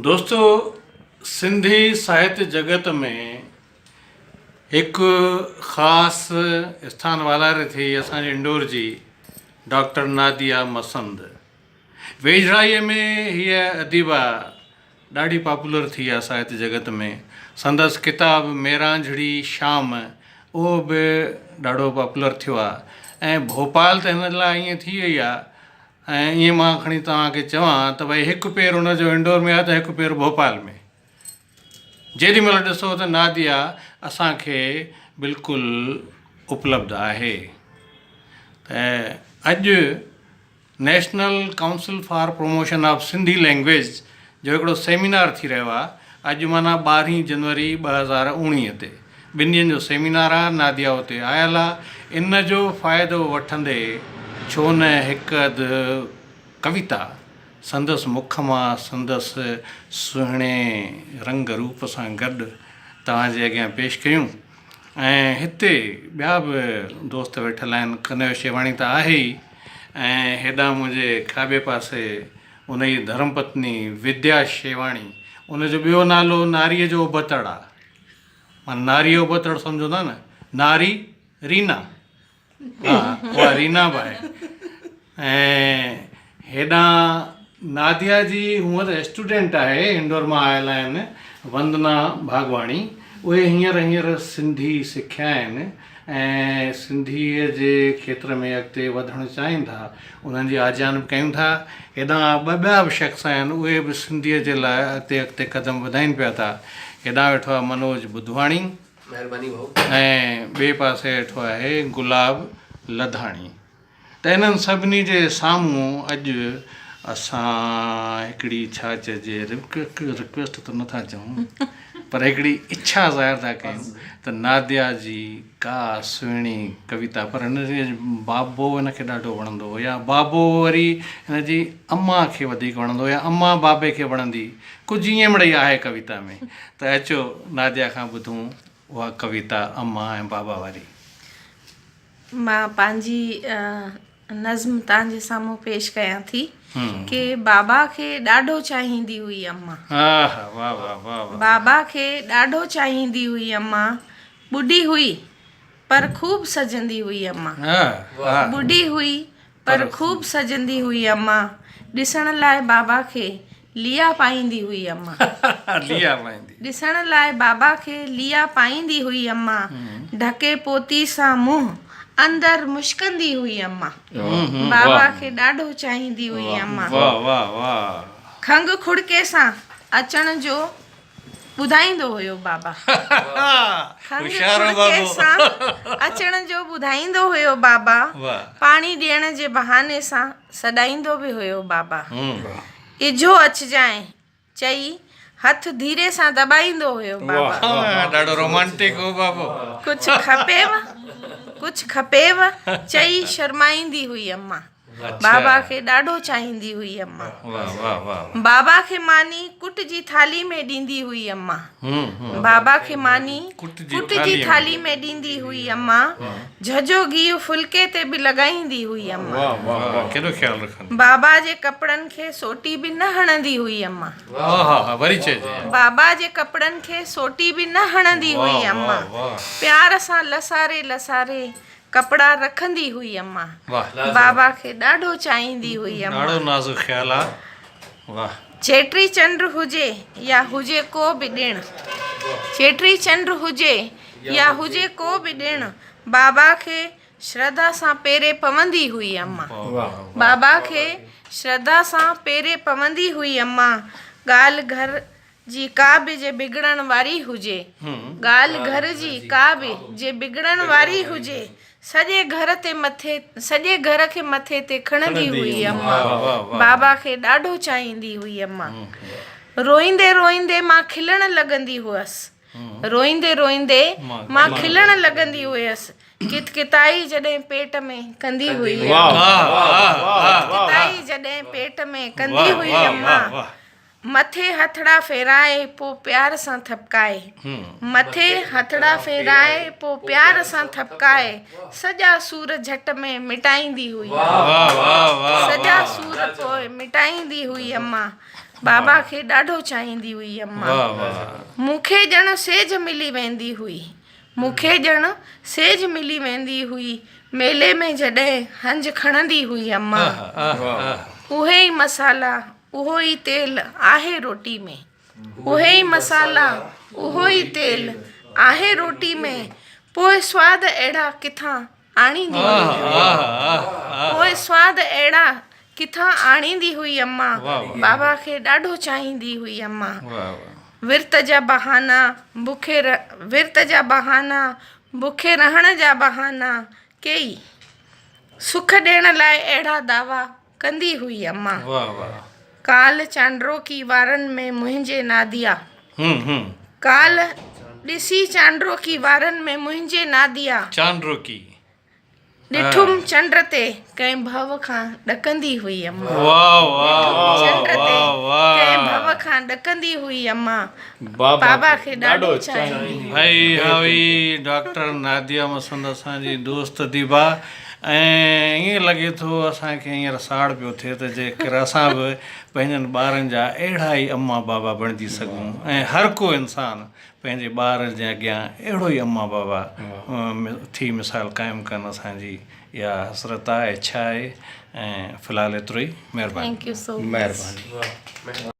دوستو سنڌي ساهت جڳت ۾ هڪ خاص اسٿان والاري ٿي اسان جي انڊور جي ڊاڪٽر ناديه مسند. ويجهڙائيء ۾ هيء اديبه ڏاڍي پاپولر ٿي آ ساهت جڳت ۾. سندس ڪتاب ميرانجهڙي شام اهو به ڏاڍو پاپولر ٿيو آ ۽ ڀوپال ته هن لاء ائين ٿي وئي آ ۽ ائين مان کڻي توهان کي چوان ته ڀئي هڪ پير هن جو انڊور ۾ آ ته هڪ پير ڀوپال ۾. جيڏي مهل ڏسو ته ناديه اسان کي بلڪل اپلبڌ آهي ته اڄ National Council for Promotion of Sindhi Language جو هڪڙو سيمينار ٿي رهيو آهي اڄ معنيٰ ٻارهين جنوري 2019 تي ٻن ڏينهن جو سيمينار آهي ناديه اتي آيل آهي ان جو فائدو وٺندي ڇو نه هڪ اڌ ڪويتا سندس مک مان سندس سهڻي رنگ روپ سان گڏ توهان جي اڳيان پيش ڪيون ۽ هتي ٻيا به دوست ويٺل آهن ڪنيو شيواڻي ته آهي ئي ۽ هيڏانهن منهنجي کاٻي پاسي ان جي ڌرم پتني وديا شيواڻي ان جو ٻيو نالو ناريء جو ابتڙ آ معنيٰ ناريء جو ابتڙ سمجهو ٿا نه ناري رينا ها اها رينا به آهي ۽ هيڏانهن ناديا جي هونء ته اسٽوڊنٽ آهي انڊور مان آيل آهن وندنا ڀاڳواڻي اهي هينئر هينئر سنڌي سکيا آهن ۽ سنڌيء جي کيتر ۾ اڳتي وڌڻ چاهين ٿا انهن جي آجيان به ڪيون ٿا هيڏانهن ٻه ٻيا به شخص آهن اهي به سنڌيء جي لاء اڳتي اڳتي قدم وڌائين پيا ٿا هيڏانهن ويٺو آهي منوج ٻڌواڻي مهرباني ڀائو. ۽ ٻئي پاسي ويٺو آهي گلاب لڌاڻي. ته انهن سڀني جي سامهون اڄ اسان هڪڙي ڇا چئجي رڪويسٽ ته نٿا چئون پر هڪڙي اڇا ظاهر ٿا ڪيون ته ناديا جي ڪا سهڻي ڪويتا پر هن جي بابو هن کي ڏاڍو وڻندو هو يا بابو وري هن جي امان کي وڌيڪ وڻندو هو يا امان بابي کي وڻندي ڪجهه ائين مڙئي آهي ڪويتا ۾ ته اچو ناديا کان ٻڌون اها ڪويتا امان ۽ بابا واري. مان پنهنجي نظم توهان جي سامهون پيش ڪيان ٿي ڪي بابا کي ڏاڍو چاهيندي هئي امان بابا کي ڏاڍو چاهيندي هئي امان ٻڍي هئي پر خوب سجندي هئي امان ٻڍي هئي پر خوب سجندي هئي امان ڏسڻ لاء بابا کي ليئا پائيندي هئي امان. ليئا پائيندي. ڏسڻ لاء بابا کي ليئا پائيندي هئي امان. ڍڪي پوتي سان منهن اندر مشڪندي هئي امان. بابا کي ڏاڍو چاهيندي هئي امان. کنگهه کڙڪي سان اچڻ جو ٻڌائيندو هيو بابا. کنگهه کڙڪي سان اچڻ جو ٻڌائيندو هيو بابا. پاڻي ڏيڻ جي بهاني سان سڏائيندو به هيو بابا. اجهو اچجانء چئي هٿ ڌيري سان دٻائيندو هيو بابا. ڏاڍو رومانٽڪ هو بابو. ڪجهه کپيو ڪجهه کپيو چئي شرمائيندي هئي امان. بابا کي ڏاڍو چاهيندي هئي امان. بابا کي ماني ڪٽ جي ٿالهي ۾ ڏيندي هئي امان. بابا کي ماني ڪٽ جي ٿالهي ۾ ڏيندي هئي امان. جهجهو گيهه ڦلڪي تي به لڳائيندي هئي امان. ڪيڏو خيال رکندي. بابا جي ڪپڙن کي سوٽي به نه هڻندي هئي امان. وري چئجي. بابا جي ڪپڙن کي سوٽي به نه هڻندي هئي امان. پيار سان لساري لساري ڪپڙا رکندي هئي امان. بابا کي ڏاڍو چاهيندي هئي امان. ڏاڍو نازڪ خيال آ واه. چيٽي چنڊ هجي يا هجي ڪو به ڏڻ. چيٽي چنڊ هجي يا هجي ڪو به ڏڻ بابا کي شرڌا سان پيري پوندي هئي امان. بابا کي شرڌا سان پيري پوندي هئي امان. ڳالهه گهر جي ڪا به جي بگڙڻ واري هجي. ڳالهه گهر جي ڪا به جي بگڙڻ واري هجي. سڄي گهر تي مٿي سڄي گهر کي مٿي تي کڻندي هئي امان. بابا کي ڏاڍو چاهيندي هئي امان. روئيندي روئيندي مان کلڻ لڳندي هئس. روئيندي روئيندي مان کلڻ لڳندي هيس. ڪتڪتائي جڏهن پيٽ ۾ ڪندي هئي ڪتڪتائي جڏهن پيٽ ۾ ڪندي هئي امان. مٿي هٿڙا ڦيرائي پو پيار سان ٿپڪائي مٿي هٿڙا ڦيرائي پو پيار سان ٿپڪائي سڄا سور جهٽ ۾ مٽائيندي هئي سڄا سور پوء مٽائيندي هئي امان. بابا کي ڏاڍو چاهيندي هئي اما. مون کي ڄڻ سيج ملي ويندي هئي. مون کي ڄڻ سيج ملي ويندي هئي. ميلي ۾ جڏهن هنج کڻندي هئي اما. اهي ئي مصالحا، اهو ئي تيل آهي روٽي ۾. اهي ئي مصالحا، اهو ئي تيل آهي روٽي ۾. پوء سواد اهڙا ڪٿان آڻيندي هئي. پوء سواد اهڙا ڪٿان آڻيندي هئي اما. بابا کي ڏاڍو چاهيندي هئي اما. ورت جا بهانا، بکي ورت جا بهانا، بکي رهڻ جا بهانا ڪيئي. سک ڏيڻ لاء اهڙا دعويٰ ڪندي هئي اما. ڪالهه چانڊروڪي وارن ۾ منهنجي ناديا. ڪالهه ڏسي چانڊروڪي وارن ۾ منهنجي ناديا. چانڊروڪي. ڏٺم چنڊ تي ڪنهن ڀؤ کان ڏڪندي هئي اما. ڏٺم چنڊ تي ڪنهن ڀؤ کان ڏڪندي هئي اما. بابا کي ڏاڍو چاهيندي هئي. ڀائي هائي ڊاڪٽر ناديه مسند اسان جي دوست ديبا ۽ ائين لڳي ٿو اسان کي هينئر ساڙ پيو ٿئي ته جيڪر اسان به پنهنجن ٻارن جا اهڙا ئي اما بابا بڻجي سگهون ۽ هر ڪو انسان پنهنجي ٻار جي اڳيان اهڙو ئي اما بابا ٿي مثال قائم ڪن اسان جي اها حسرت آهي اڇا آهي ۽ في الحال ايترو ئي مهرباني. Thank you so much. مهرباني.